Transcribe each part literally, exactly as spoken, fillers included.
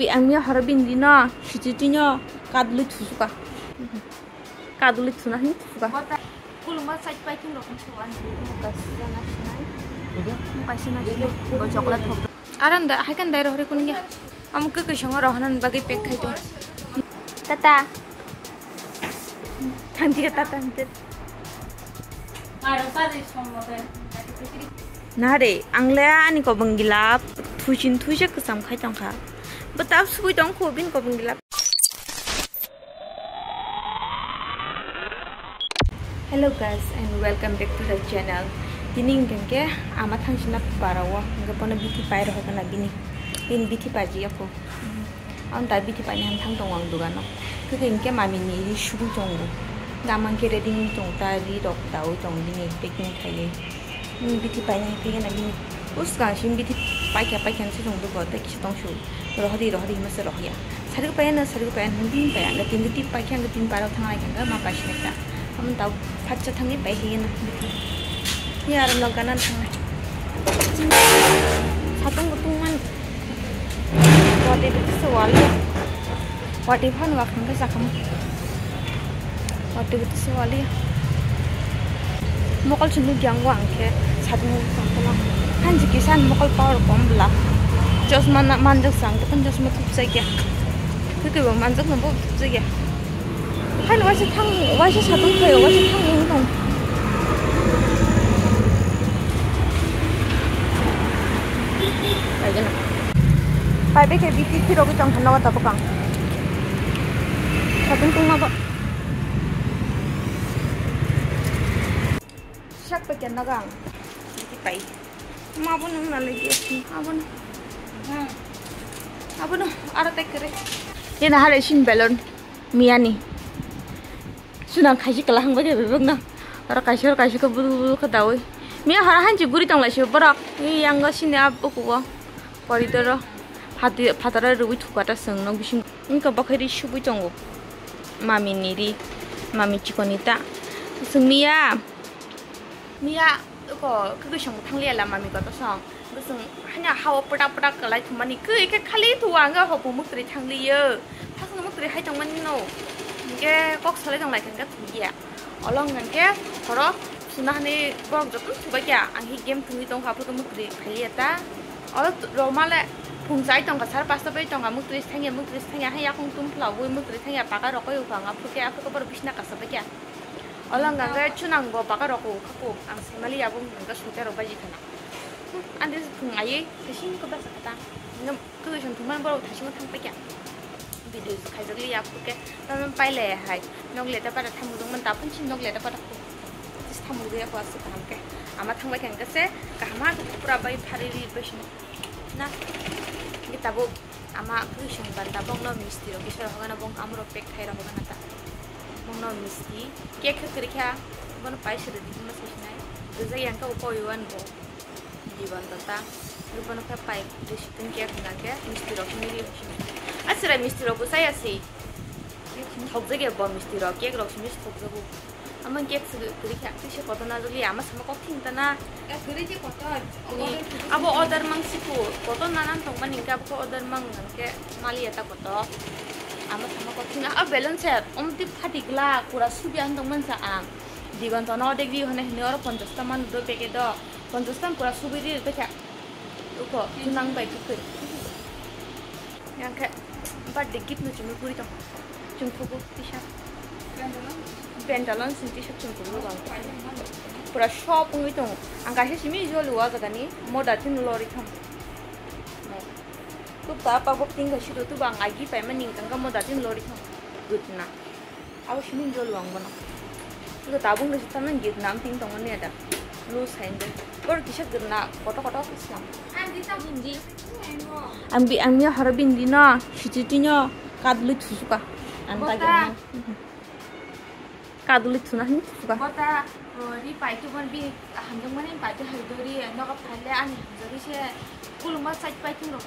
Ang miya horo bini no, sititino kadulwi thusuka. Kadulwi thuna hin thusuka. Kulma chai pai thung rok so ani. Kaisa na sini. Bo chocolate thok. Aran da, hai kan dai rohori kun ya. Am ke ke songo rohana bagwi pack khai to. Tata. Thanti ka tata. Nare, ang le ani kobong gilap, thuisin thuisa kwcham khai tongkha. Bo tab sugui tongkho bini kobong gilap. Hello guys and welcome back to the channel. Tini hwnkhe ke ama thangsina para o hwnkhe bono bithi pai rohor kana bini, bini bithi paji yakho. Ang ta bithi paini han thang tongo ang dogano. Khe hwnkhe mami ni ri sugui tongo. Gamang khe ready wng tong ta ri rok daui tong bini packing khaiwi. Bini bithi paina hai phigena bini. Usgang simi bithi paikha paikha se chwng dugo tei kisa tongsu. Rohori rohori hima se rohya. Sari paya na sari paya na bini paya. Ang tin bithi paikha ang tin parok thanglai kha ma paisi nekta. Amo tau phatsa thangwi pai higena bithi. Ni aro nok ganan thangnai. Satung kutung man. Wati bithi se wali. Wati phan wa khangka sakam. Wati wati sewali. Mokol chunu diang wa angke sadung tongkolang. Hanji kisan mokol power kom bla. Chosma na manjak sang, tekan chosma tup jagya. Keke bo manjak no bo tup jagya. Han waisa thang, waisa sadung khayo, waisa thang nung tong. Pai bekhe biti thirogwi tongkha nogo tabukang. Satung tungma bo. Sak paikha nogo ang. Biti pai. Ma bo nung nalai di. Abo no. Abo no. Aro tek kere. Ina hale sin balloon. Miyani. Sunang khaisi kala hang bai bebek na. Aro kaisa aro kaisa khe bulu bulu khe dawi. Miya hara hanchi guri tong lai si borok. Ei yang ga sini abo kubo. Koridoro. Phati phatara rwi thuka ta sung nok bising. Wngkha bo khe ri subui tongo. Mami ni ri. Mami chikoni ta. Sung miya. Miya ko khe song thang liya la mami ko to song. Bwswng hanya hao pwtak pwtak kwlai thumani khe khe khali thuwa ang hopung mwktwi thang liyo. Thasno mwktwi hai tongmani no. Hingke kok salai tong lai khe thuya. Olo hingke horo suna hani borok joto thubai kya. Ang hi game thungwi tongkha photo mwktwi khaliya ta. Olo roma le phung chai tongkha sar pasta bai tongkha mwktwi thangya mwktwi thangya hai yakung tum phla bui mwktwi thangya paka rokoi upha ang aphuru khe aphuru khe borok bisna kasa bai kya. Olo hingke chunang bo paka rok kok ang saimali abo hingke soita rok bai jikana. Ande phung ayei thasing ko basa kata. Ngam koi song thumani borok thasingo thang paikha. Video khaijak li ya khuke. Tamo paile hai. Nok leta para thamuk dong man tapun chin nok leta para khu. Tis thamuk ya khu asuk kaham ke. Ama thang bai khe hingke se kaham ha pura bai phari ri bai sini. Na. Hingke tabuk. Ama kwi song banda bongno misti rok kisa rok hogana bong amro pek khai rok hogana ta. Bongno misti cake khe kwrwi kha bono paisa rwdi hwnma sai sinai. Rijak yang khe uko iwan bo diban ta ta. Bono khe pai de situng cake hwnka khe misti rok hwnwi ri hwnwi sinai. A chwrai misti rok bo chaya si. Thokjak ya bo misti rok cake rok simi thokjago. Ama cake se kwrwi kha, kisa kotor na joli, ama sama kok thing ta na. Eh, kwrwi khe kotor. Ni, abo order mang siku, kotor na nan tong mani, hingke abo khe order mang, hingke mali eta kotor. Ama sama kok thing na, a balloon se, om tip phati glak, pura subi ang tong man sa ang. Digon tono odek di hone hini oro ponchas ta man do packet do, ponchas ta pura subi di, bekha. Uko, chunang bai khe. Yang khe birthday gift no chumui puri tong. Chumthugo t-shirt. Pantaloons ni t-shirt chumthugo bang. Pura shop wngwi tong. Ang kaisa simi jol o jaga ni moda tin lori thang. Tub ta apa bok tin kaisa do tub ang agi paima ning tang ka moda tin lori thang. Good na. Abo simi jol wang bono. Iko tabung de sita nang git nam ting tongo ne da. Lu sain de. Bor kisa git na koto koto kis nam. Ang bi ang mi horo bindi no siti tino kadli thusuka. Ang ta git. Kadli thuna hin thusuka. Bota ri pai tu bon bi hamjang mani pai tu hai do ri no ka phale ani hamjari se kulma sai pai tu rok.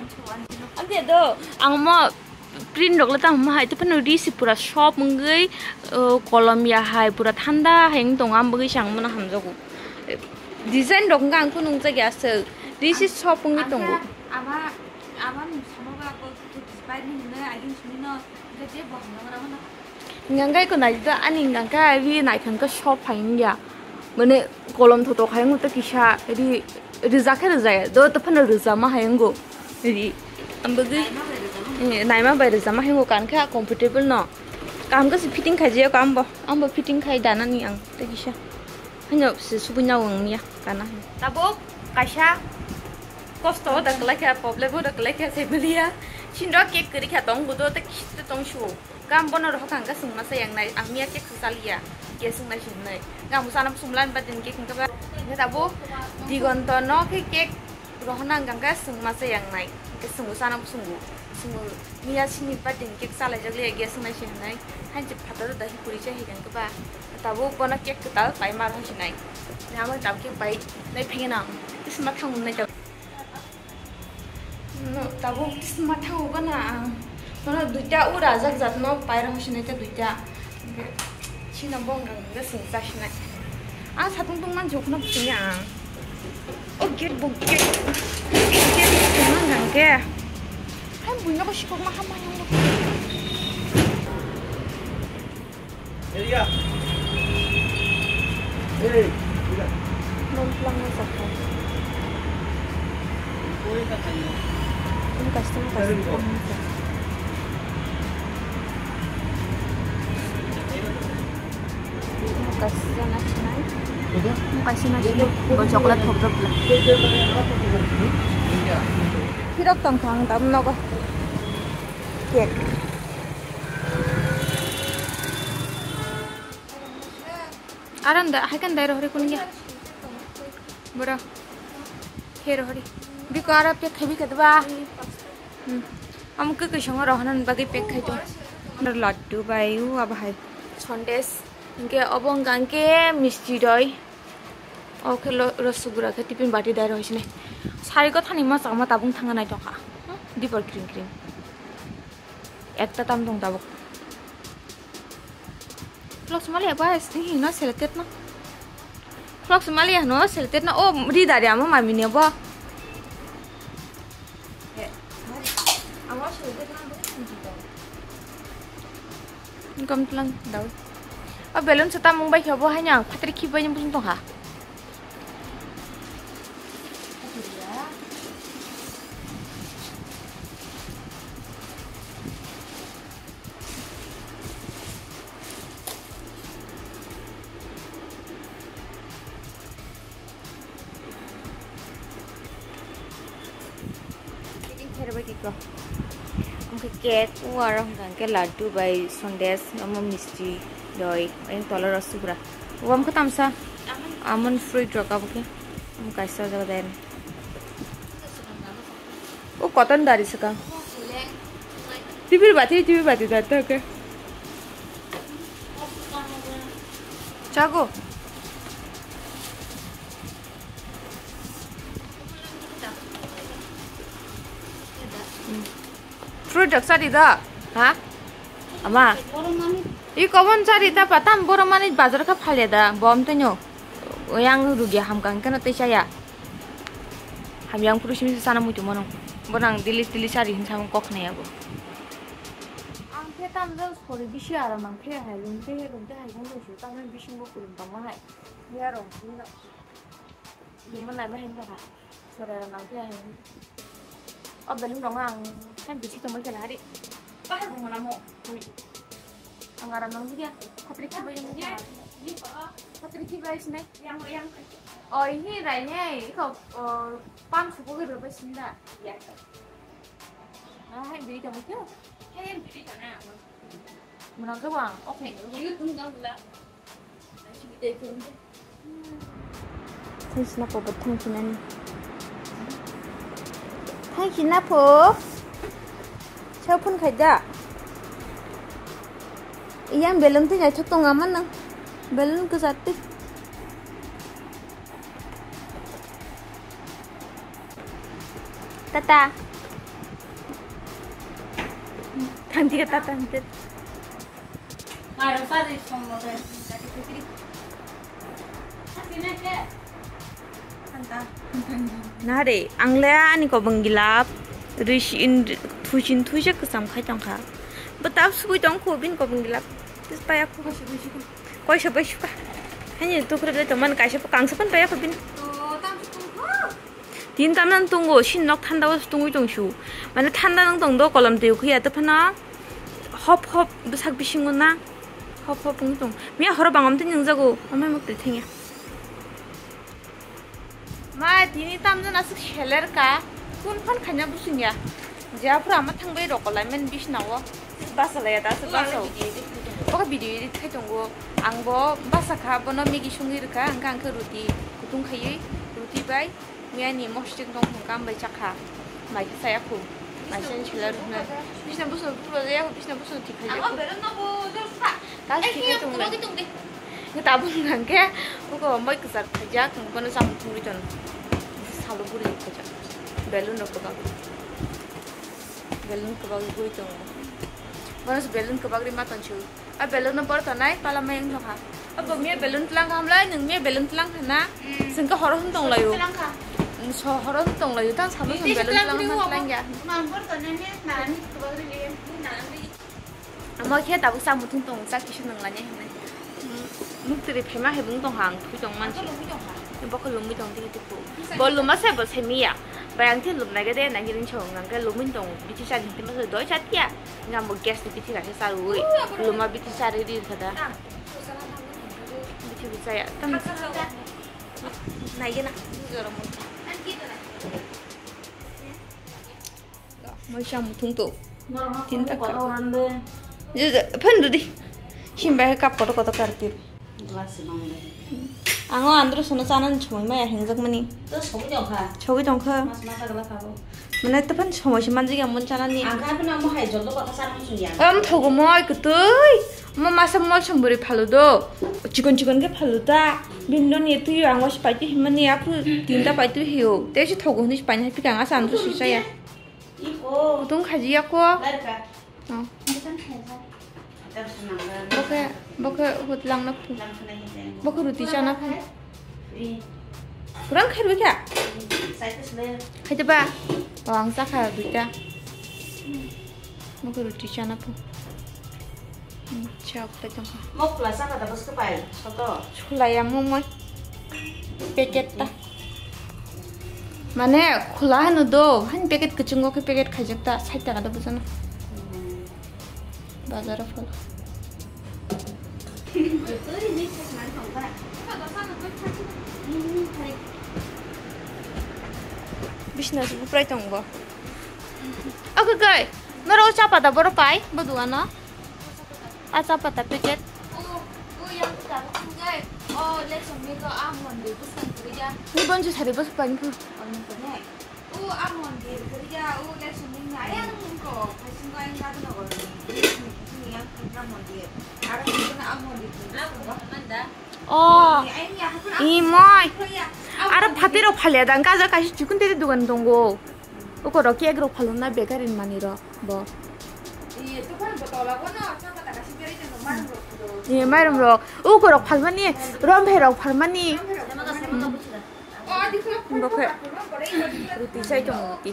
Ang de do ang mo Print rok le tamo hai, tei phano ri se pura sop wngwi, o, kolom ya hai, pura thanda hai wng tongo, ang bagwi se ang bono hamjago. Design rok wngkha ang khe nukjagwi aswk, ri se sop wngwi tongo. Ama, ama nung samo ba bo tu Hingkha khe eko naidi da ani hingkha khe ri naithang khe sop hai wngya. Mane kolom thotok hai wngwi tei kisa ri rijak khe rijaya. Do to phano rijama hai wngo ri. Ang bagwi, eh, naima bai rijama hai wngo kan khe comfortable no. Kaham khe se fitting khaijak ambo. Ambo fitting khai danani ang tei kisa. Haino se subui nao wngya kana. Tabuk kaisa kosto da kwlai kha, problem da kwlai kha se maliya. Sinro cake kwrwi kha tong budo tei kisa tong su. Gam bono rohor kha hwnkhe chwng masa yang nai, ang miya cake se chaliya, gas wngnai se hwnwi. Gam sana sumlan ba din cake hwnkhe ba. Hwnkhe tabuk Digonto no khe cake rohorna hwnkhe chwng masa yang nai. Hwnkhe chwng sana swngo. Chwng miya sini ba din cake chalaijak liya gas wngnai se hwnwi. Hain se phatar da hi puri chai hai hwnkhe ba. Tabuk bono cake kwtal pai ma rohor se nai. Amo tabuk cake pai nai phege nang. Kisma thang nai tabuk. No, tabuk tisma thango gana ang. Nono duita ura jak jat no pairang sinai ta duita. Sino bong gang ga sing sa sinai. A satung tung man jok no sini ang. O gate bo gate. Gate bo man gang ke. Hai buino bo sikok ma hamai ang. Area. Hey, area. Nongplang na sakha. Koi ka thayo. Ang customer ka sakha. Ang customer na chinai. Ang customer na chinai. Bo chocolate hop hop la. Hirok tong thang tam nogo. Cake. Aran da, hai kan dai rohori kun ya. Bro. He rohori. Biko ara pek khabi kadba. Hmm. Am ke ke songo rohana bagi pek khai to. Laddu bai u abahai. Sandesh. Inke obong gang ke misti doi. O khe lo, rosogura khe tiffin bati dai rohoi sini. Sari ko thani ma chama tabung thanga nai tongkha. Hmm? Dipor kring kring. Ekta tam tong tabuk. Vlogs mali apa sini hino selected na. Vlogs mali hino selected na. Oh, ri dari ama mami ni bo. Income tlang dawi. Oh, balloon se tamung bai khe bo haino ang phatri khibai ni bujung tongkha. Packing khe rwbaikha. Omo khe cake, o aro hwnka hwnkhe laddu bai sandesh, omo misti, doi, ayang tola rosogura. Omo khe tamsa almond fruit rok abo khe. Omo kaisa jaga dai. O cotton dari swkang. Tibir bati, tibir bati dari ta khe. Chago. Fruit rok chari da? Ha? Ama? I kobon chari da, patam borok mani bazar kha phalya da, bom twnyo. Yang rugi hamkang keno tei chaya. Hamyang puru simi sana muitu mono. Bonang dili dili chari hin samung kok nai abo. Ang khe tam jang sori bisi aram ang khe hai lung khe lung khe hai lung khe tam bisingo kurum tongma hai. Yarong. Bini nai bahai wngkha. Sora rok nang phiya hai. O balloon rok ang hai bisi tongma khe nahari. Bahai bo mwnamo. Ang aram nang phiya. Khatri khibai nang phiya. Khatri khibai sinai. Yang yang. O ini rai ne. Iko pam suko gero bai sinda. Ya. Ah hai bini tongma khe. Hai bini tongma. Mwnang khe bo ang. Okay. Yu tung jang la. Thanks na po, thanks na ni. Thanks na po. Chau phun khai da. Iyang balloon twi naithok tong ama nang. Balloon kwchar twi. Tata. Thanti ka tata hante. Nare, ang le ani kobong gilap, risi in Buchin thuijak kwcham khai tongkha. Bo tab sugui tong kho bin kobong gilak. Tis paya kho. Koisa bai suka. Hani tukhre bai tongman kaisa kangsa pan paya kho bin. Tin tamnan tungo sin nok thanda o tungui tongsu. Mane thanda nang tong do kolam twi khuya to phana. Hop hop bwsak bisingo na. Hop hop wng tong. Miya horo bangam tin nang jago. Amai muk twi thengya. Ma tini tamjana aswk seler ka, kun phan khaina busingya. Je aphuru ama thangbai rokolaimani bisnao. Basa laya da aswk basa. Boka video edit khai tongo. Ang bo basa kha, bono Maggi songwi rwkha, ang kha, ang kha ruti kutung khaiwi, ruti bai miyani mostik nong hwn kam bai chakha. Mai kha saya khu. Mai sen seler hwn. Bisna busno pura ya, bisna busno thik khai. Ang bereng no bo jor kha. Kachi khe tong lai. Ngi tabuk nang khe, uko moi kwchak khaijak, bono chamung thungwi ton. Salo buri khaijak. Balloon rok kwbak. Balloon kwbak gwi tongo. Bono se balloon kwbak ri ma ton chu. A balloon no bor tonai, pala mai wng tongkha. Abo miya balloon tlang kha hamlai, nung miya balloon tlang kha na? Sengke horo hwn tong layo. Tlang kha. Nung so horo hwn tong layo, tang salo song balloon tlang kha tlang ya. Ma bor tonai ne, nani kwbak ri le. Amo khe tabuk cha muthung tongo, cha kisa nwnglani hinwi. Nuk tiri phema hai bung tongkha, ang thui tong mansi. Bokhe lumwi tong tiki tuku. Bo luma se bo se miya. Bai ang thin lumnai gede nai gini chong ang khe lumwi tong bithi cha ni hinwi doi cha tiya. Nga bo gas ni bithi rakhe cha rwi. Luma bithi cha ri ri kha da. Bithi bo chaya. Tam nai gena. Moi cha muthung to. Tin tak. Phan rudi. Himba he cup kotor kotor karti. Ang o andro sono chana ni chumui maya hingjak mani. To sogwi tongkha. Sogwi tongkha. Mas ma tagla kha bo. Mane to phan somoi se manjak ya mon chana ni. Ang kha phano mo hai jol do kotha chana muchung ya. Am thogo moi kutui. Mo masa mol samburi phalu do. Chikon chikon khe phalu ta. Bini doni twi ang wasi paiti himani aphu tinta paiti hiyo. Te si thogo hini paina pika ang asa andro sisaya. Iko. Kutung khaji ya ko. Larka. Oh. Bokhe, bokhe hut langna phu. Bokhe ruti chana phu. Kurang khairwi kha? Khaite ba? Oh, ang chakha duita. Bokhe ruti chana phu. Chok pe tong. Mok khula chakha da bwskhe pai, soto. Chulaya mo moi. Packet ta. Mane khula hanu do, han packet kuchungo khe packet khaijak ta, sait taka da bujana. Bazar o phal. Bisna se buprai tongo. Oke, kai. Noro chapa da boro pai, bo dugano. Acha pata packet. O, o yang tabuk tungkai. O, lesson ni to a mondir bwskang kwrwi ya. Ni bonsi sari bwswk pani phu. Oni kone. O, a mondir kwrwi ya. O, lesson ni na yang ko. Phaisingo ayang gadu no gor. Ni yang kra mondir. Ara ni a mondir. A ko manda. O. Ni ayang ya hapun. I moi. Ara phatiro phalya dang kaja kaisi chikun tete dugan tongo. Uko rok cake rok phaluna bakery ni manwi rok bo. Iye, mairum rok. Uko rok phalmani, romphai rok phalmani. Bo khe ruti chai tongo ruti.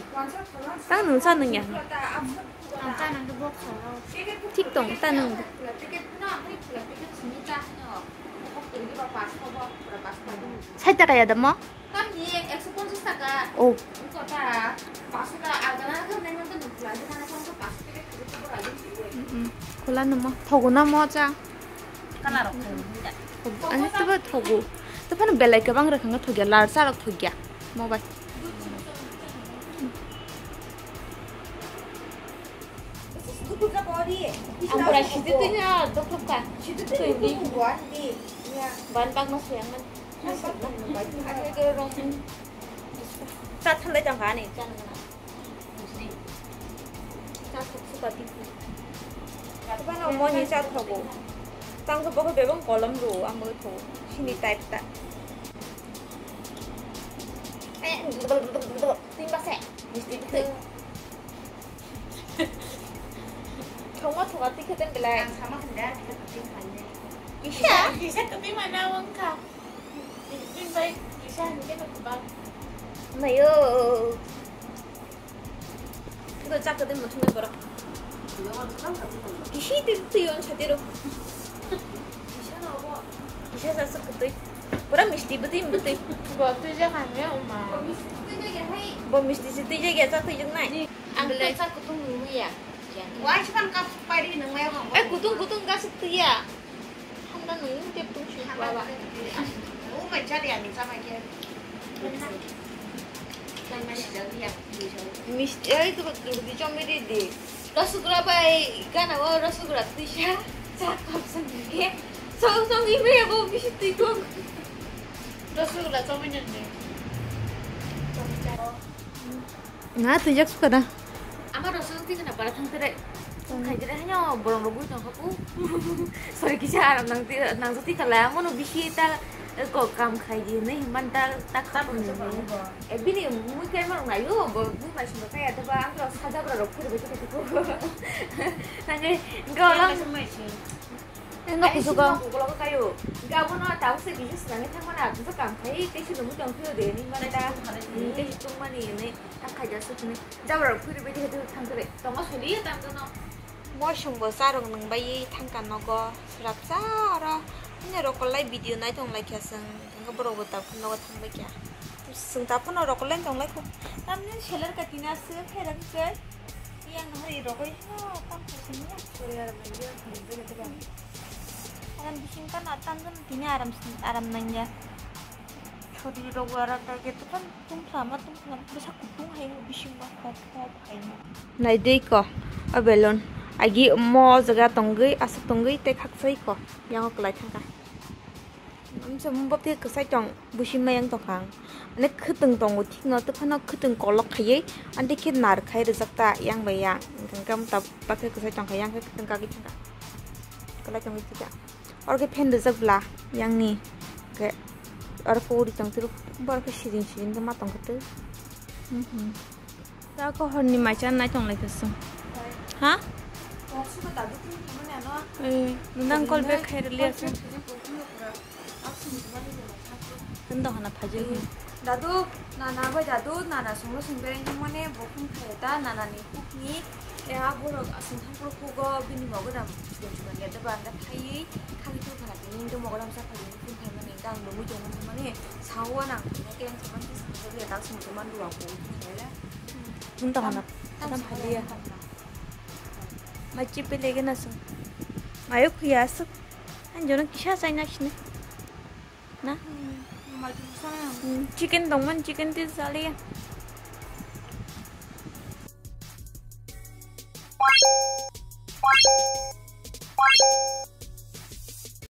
Tang nung cha nung ya. Thik tong ta nung. Sait taka ya damo? Tamni ekso ponchas taka. Oh. Kota, paanch taka agana khe nai mangta nukla, agana khe paanch taka khe khe khe khe. Mm, khula namo, thogo namo cha. Kana rok khe nda. Ani to ba thogo. To phano belai kwbang rok khe thogya, lal cha rok thogya. Mo bai. Ang pura sidi twi na dokhok ka. Ban bak no suyang man. Cha thalai tong kha ni. Cha thok suka di. Bana mo ni cha thogo. Tang ko bokhe bebang kolom ro ang bo tho. Sini type ta. Tin base. Misti twi. Thongma thonga twi khe ten belai. Ang sama khin da, khe twi khan de. Kisa? Kisa twi mana wng kha. Tin bai kisa ni khe to ba. Mayo. Chak kwtwi muthungwi borok. Kisi twi twi on satiro. Kisa sa sa kwtwi. Pura misti bwtwi bwtwi. Bo twi ja khan me uma. Bo misti si twi ja ge cha twi jang nai. Ang belai chak kutung nungya. Wai chukan kap pari nungya ba. Eh, kutung kutung ka suk twi ya. Handa nung tep tung suk baba. Oh, mancha de ani sama ke. Misti, eh, itu bak di chom beri di. Rosgula bai, gana o rosgula tisa, sa kap sang ke. Song song ibe ya bo bisi tui kok. Rosgula chom ini ni. Nga tui jak suka da. Ama rosgula tui kana bara thang tere. Khai tere hanyo borong rogui tong kapu. Sorry kisa aram nang ti nang jati kala mono bisi ta ko kam khai di nei man ta ta kap ni. E bini mui khe ma rok nayo, bo mui mai sumba kaya, tei ba ang rok sajabra rok phuri bai khe tiko. Nangkhe, engkhe olo. Engkhe kusugo. Kusugo kayo. Engkhe abono tabuk se kisa swnamwi thangmani, aboni kam khai, tei se nungwi tong phio de, hinwi mani da. Tei se tongmani hinwi, thang khaija sukni. Jabra rok phuri bai khe thangkhe, tongo soli, tang dono. Mosong bo charwk nung bai thangkha nogo, swrapsa oro. Ani rok kolai video nai tong lai kha chwng. Hingke borok bo tabuk nogo thang bai kha. Chwng tabuk no rok len tong lai kho. Tamni seller ka tina se khe rak khe. Yang hari rok oi ha tam khe sini ya. Aram bising ka na tam jam tini aram sin-, aram nang ya. Chori rok wara ta ge tukan tung sama tung sama bwsa kutung hai bising ba khop khop hai. Nai dei ko, o balloon. Agi mo o jaga tongwi, aswk tongwi tei khakchai ko. Yang o kwlai thangkha. Msa mung baptwi kwsai tong, busi mayang tongkha ang. Ani khwtwng tongo thikno, tei phano khwtwng kolok khaiwi, ani khe nar khai rijak ta yang bai yang. Hwnkhe mta baptwi kwsai tongkha, yang khe khwtwng kagwi thangkha. Kwlai tongwi thikha. Oro khe fan rijak bla, yang ni. Khe oro pori tong tiro, borok khe siring siring khe ma tongkha twi. Mhm. Ta ko horni mai cha nai tong lai ta sung. Ha? Eh, nang call back khai rili asung. Tun da hana phajil hin. Dadu, nana bai dadu, nana sunglo sung bereng mane bo phone khai ta, nana ni khuk ni, ya borok asung thang pro khugo bini mogo dam. Banda thaiwi thangwi thangwi thangwi tini mogo dam sa phajil phone khai mane, gang bo mui tong mane, sao nang, nake yang saman sung ta sung man dua ko. Tun da hana. Tam phajil ya. Machi pele ke na sung. Mayo khuya asuk. Anjono kisa chaina sini. Na? Hmm, chicken dongman, chicken twi chaliya.